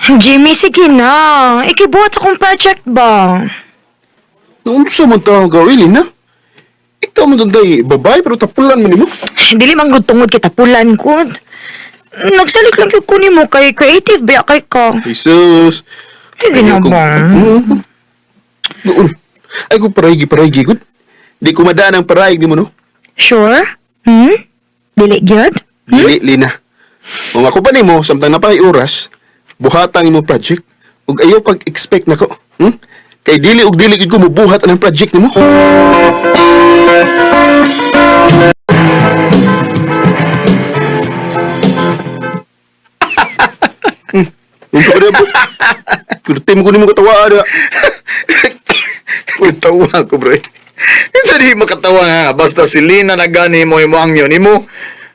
Jimmy, sige na. Ikibuhat sa akong project ba? Naunsa man ta gawin na? Ikaw man dunday babae pero tapulan man nimo. Dili man gud tungod kita pulan ko. Nagsalig lang gyud ko nimo kay creative ba kay ka. Jesus. Sige na ba? Noon. Ay ko paraygi paraygi gud. Di ko madaan ang parayg nimo no. Sure? Hmm? Dili gyud? Dili Lina. Kung ako pa nimo samtang napay oras, buhatang imo project ug ayaw pag-expect nako. Hmm? Kay dili og dili gid ko mobuhat anang project nimo. Unsa ka ba? Kurti mo ko nimo katawa ara. Katawa ko, bro. Kinsa di makatawa nga, basta si Lina na gani mo imo ang yun, imo.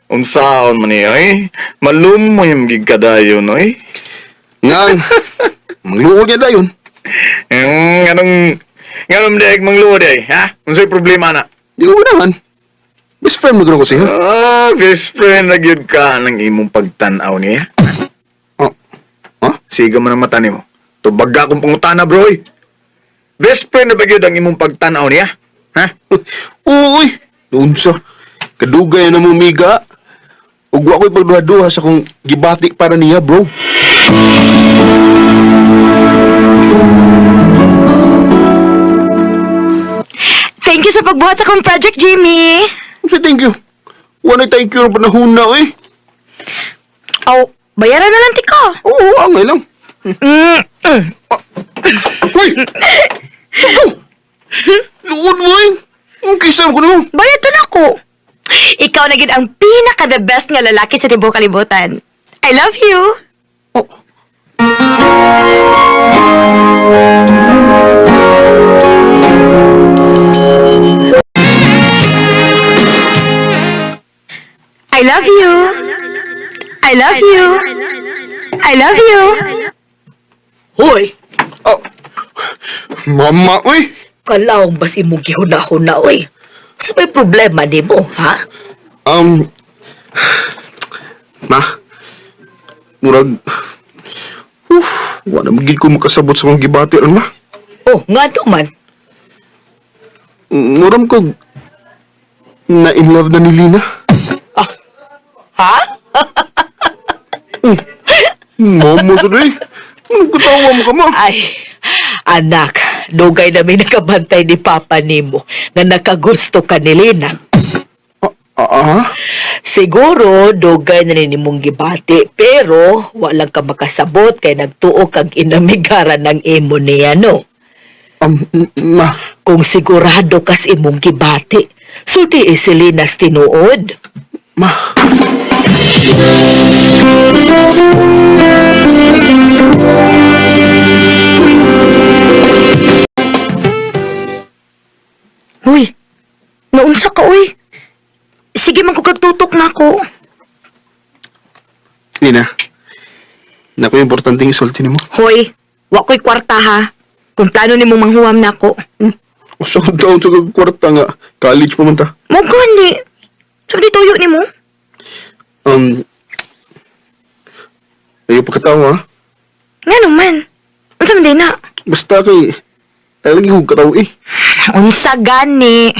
Unsaon man niya, eh. Malumoy yung gigkadayon, oy. Ngang mangluog niya dayon. Anong, nganong daig mangluod, eh, ha? Unsay problema na? Di ko ganahan. Best friend mo gud ako siya. Ah, best friend na gyud ka ng imong pagtan-aw niya. Oh. Ha? Siga mo ng mata nimo. Tubag akong pangutana, bro, oy. Best friend na ba gyud ang imong pagtan-aw niya? Ha? Uy, unsa? Kadugay na mo miga. Ug wa ko'y pagduha-duha sa kong gibati para niya, bro. Thank you sa pagbuhat sa akong project, Jimmy. Unsa thank you? Wala thank you ng panahon na, eh. Aw, bayaran na lang ti ko. Oo, angay lang. Mm. Hoy! Suko! Luod mo, eh. Ang kisam ko nimo. Bayad to na ko. Ikaw na gid ang pinaka the best nga lalaki sa tibuok kalibutan. I love you. Oh. I love you. I love you. I love you. Hoy, Oh. Mama, uy. kalaong bas imong gihuna-huna, oy. Sa may problema nimo, ha? Um, ma, murag, wala magiging ko makasabot sa kong gibati ron, ma. Oh, nga man. Muram ko na in love na ni Lina. Ah, ha? Mama sa eh. Ano katawa mo ka, ma? Ay, anak, dugay na may nakabantay ni Papa nimo nga nakagusto ka ni Lina. Ah, ah, ah? Siguro, dugay na ni nimong gibati, pero walang ka makasabot kay nagtuo kag inamigaran ng imo niya, no? Ma, Kung sigurado kas imong gibati, sulti si Lina tinuod. ma. Uy, naunsa ka, uy. Sige, man ko kagtutok na ako. Lina, naku, importante yung isulti nimo. Hoy, wa ko'y kwarta ha. Kung plano nimo manghuwam na ako. Usa kong taon sa kwarta nga, college pa man ta. Mo gani. Sabi tuyo nimo. Ayaw pagkatawa, ha? Nga naman. Unsa man din na? Basta kay, ay lagi kong katawa eh. Unsa gani?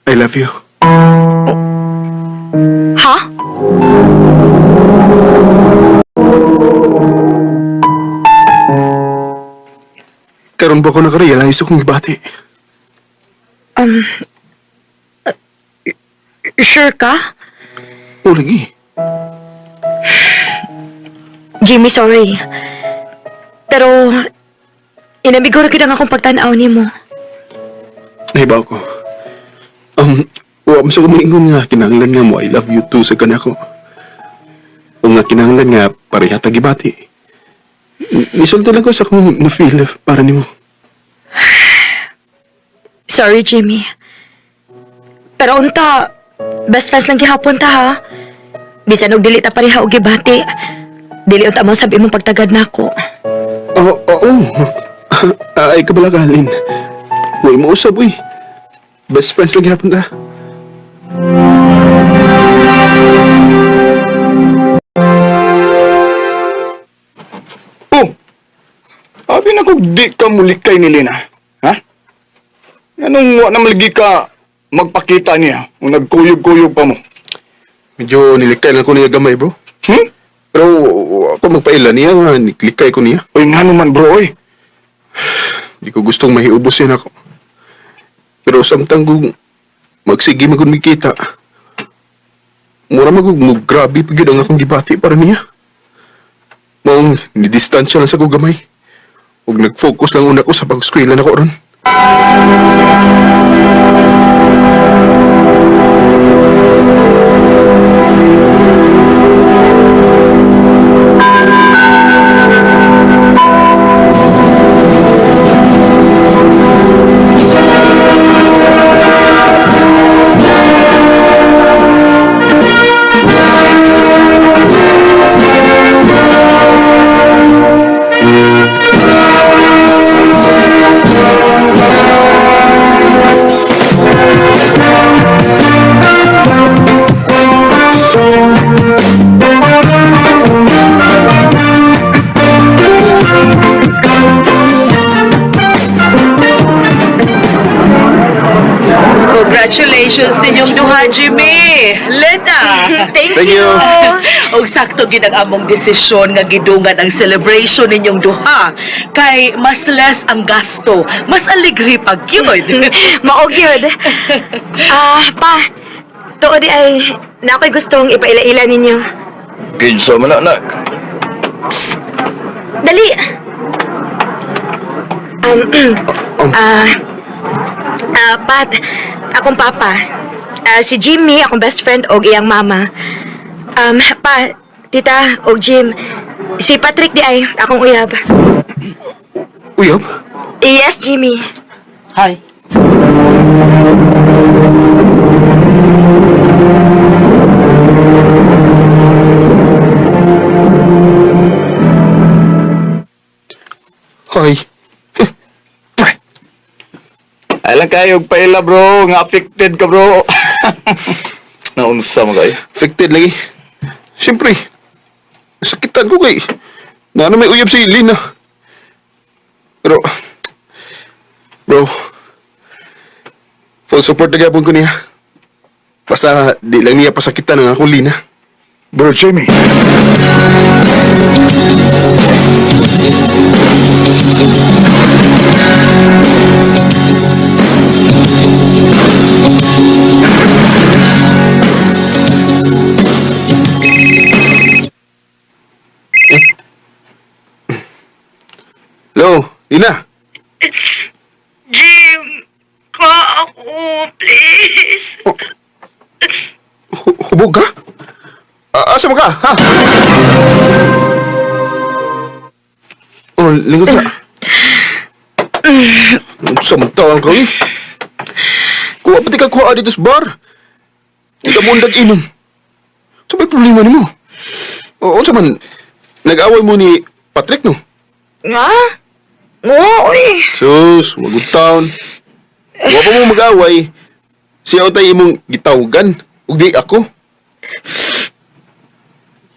I love you. Ha? Karon ba ko nakarealize akong gibati? Sure ka? O lagi. Jimmy, sorry. Pero, inamiguro kita nga akong pagtanaw nimo. Nahibaw ko. Wa man sa kumingon nga kinahanglan nga mo I love you too sa kanako. O nga kinahanglan nga pareha ta gibati. Nisulti lang ko sa akong na-feel para nimo. Sorry, Jimmy. Pero unta, best friends lang gihapon ta ha. Bisan og dili ta pareha og gibati. Dili unta mo sabi imong pagtagad nako. Oo, oo. Ay kabala ka, Lin. Uy, mausap, uy. Best friends lang gihapon ta. Sabi na kung di ka mulikay ni Lina. Ha? Anong wa na maligi ka magpakita niya o nagkuyog-kuyog pa mo? Medyo nilikay lang ko niya gamay, bro. Hmm? Pero ako magpaila niya, nga, niklikay ko niya. Uy, nga naman bro, oy. Di ko gustong mahiubos yan ako. Pero samtang kung magsige man kung mikita, mura magug mo grabe pa gyud ang akong gibati para niya. Maong nidistansya lang sa ko gamay. Ug nag-focus lang una ko sa pag-eskwela nako ron. Congratulations ninyong duha, Jimmy! Lena! Thank, Thank you. Og sakto gid ang among desisyon nga gidungan ang celebration ninyong duha kay mas less ang gasto, mas aligri pag yun. Mao gyud. Ah, pa. Tuod di ay na ako'y gustong ipaila-ila ninyo. Kinsa man anak. Dali. Um, ah, Pat, akong papa. Ah, si Jimmy, akong best friend, og iyang mama. Pa, tita, og Jim. Si Patrick di ay, akong uyab. Uyab? Yes, Jimmy. Hi. Hi. Ay lang kayo, paila bro, nga affected ka bro. Naunsa mo kayo. Affected lagi. Siyempre, sakitan ko kay na ano may uyab si Lina. Pero, bro, full support na gyapon ko niya. Basta di lang niya pasakitan ang akong Lina. Bro Jimmy. Hello, Lina. Jim, ka ako, please. Hubog ka? Asa mo ka? Ha? Oh, lingkod sa. Sa man taong ka eh. Kuha pati ka kuha dito sa bar. Hindi ka mundag inom. So may problema nimo. Oo, unsa man, nag-away mo ni Patrick, no? Nga? Oo, uy. Sus, wagod taon. Wa pa mo mag-away. Siya tay imong gitawgan. Ug di ako.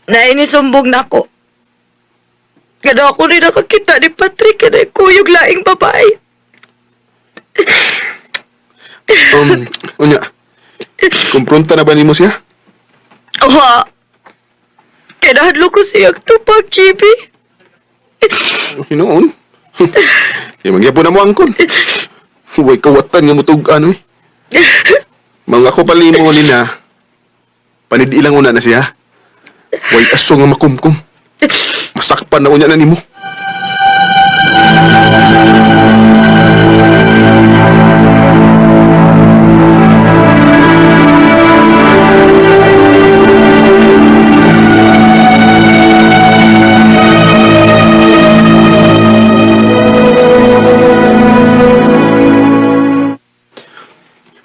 Nainisumbong na ako. Kada ako rin nakakita ni Patrick kada kuyog laing babae. Unya. Kumpronta na ba nimo siya? Oha. Kinahadlo ko siyang tupag, Jimmy. Hinoon. Di magyapon na mo angkon. Huwag kawatan nga mutug ano eh. Mga ako pala mo na. Panidilang una na siya. Huwag aso nga makumkum. Masakpan na unya na nimo.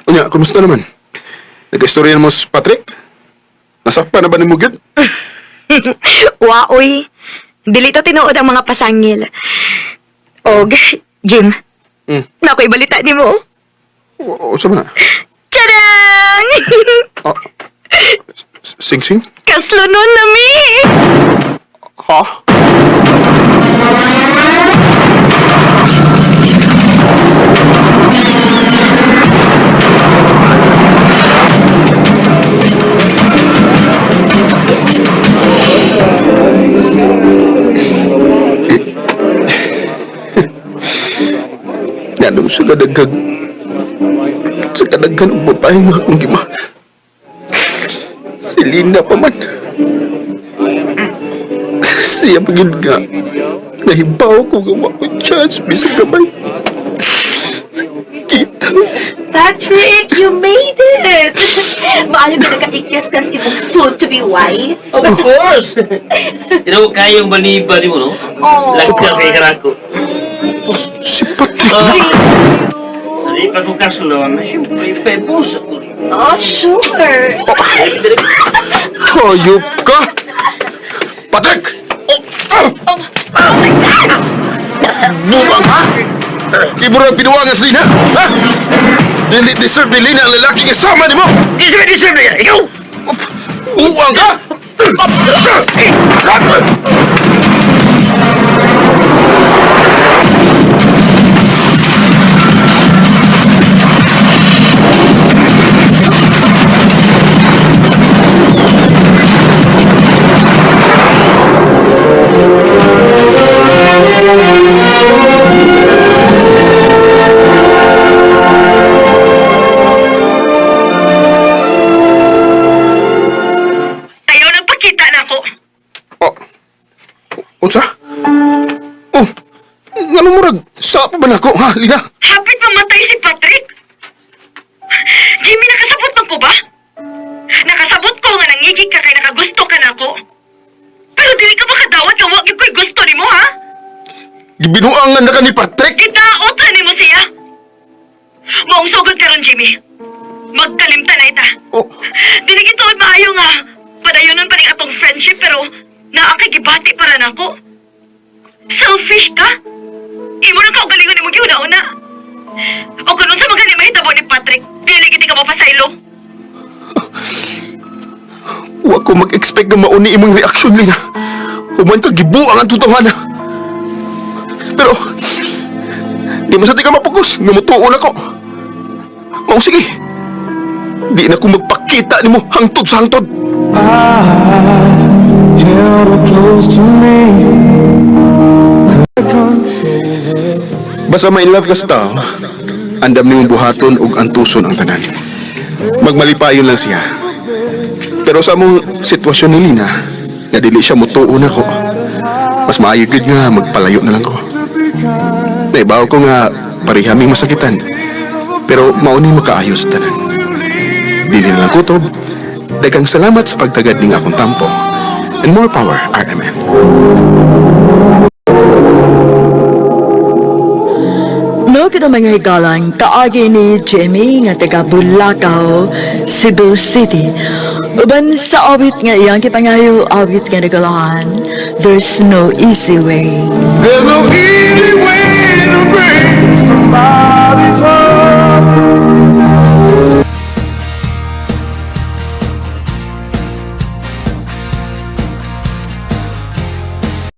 Unya, kumusta naman? Nagka-istorya mo si Patrick? Nasakpan na ba nimo gyud? Wa, uy. Dili to tinuod ang mga pasangil. Og, Jim. Nako'y balita ni mo. O, sa man na? Tadang! Ah, sing-sing? Kaslunon na mi! Ha? Nganong sa kadaghan og babae nga akong gimahal, si Lina pa man. Siya pa gyud nga nahibaw ko nga wa ko chance bisag gamay. Kita. Patrick, you made it! Maayo ka nagkaikyas-kas imong soon to be wife. Of course! Pero kayong baliba di mo, no? Oh. Lagka kay karako. Si Patrick Oh. na. Sa di pa ko kaslon, siyempre, pebusa ko. Oh, sure. Hayop ka! Patrick! Oh! Buwang ha? Ibura ang pinuwangan sa Lina! Ha? Dili deserve ni Lina ang lalaking isama ni mo! Deserve, deserve na yan! Ikaw! Buwang ka! Ayaw nang pakita na ako. Oh. Unsa? Oh. Nganong murag sa pa ba nako ha, Lina? Hapit mamatay si Patrick. Jimmy, nakasabot man ko ba? Nakasabot ko nga nangigig ka kay nakagusto ka na ako. Pero dili ka makadawat nga wa gyud ko'y gusto nimo, ha? Gibinuangan na ka ni Patrick. Gidaot na nimo siya. Maong sugod karon, Jimmy. Magkalimta na ita. Oh. Dili gituod maayo nga. Padayonon pa ning atong friendship pero naa kay gibati para nako. Selfish ka? Imo nang kaugalingon nimo giuna-una. O kung unsa man gani mahitabo ni Patrick, dili gid ka mapasaylo. Wa ko mag-expect nga mauni imong reaksyon, Lina. Human ka gibuang ang totohanan. Pero, di man sa di ka mapugos, nga mutuon ako. Mao sige. Di na ko magpakita nimo hangtod sa hangtod. Held her close to me. Basta ma-in love ka sa tao, andam nimong buhaton ug antuson ang tanan. Magmalipayon lang siya. Pero sa among sitwasyon ni Lina, nga dili siya mutuon ako. Mas maayo gyud nga magpalayo na lang ko. Naibaw ko nga pareha ming masakitan. Pero mao ni makaayos tanan. Dili na lang kutob. Daghang salamat sa pagtagad ning akong tampo. And more power, RMN. No, kita mga higalang, kaagi ni Jimmy nga taga Bulacau, Cebu City. Uban sa awit nga iyang kipangayo, awit nga nagalahan, "There's No Easy Way." There's no easy way to break somebody.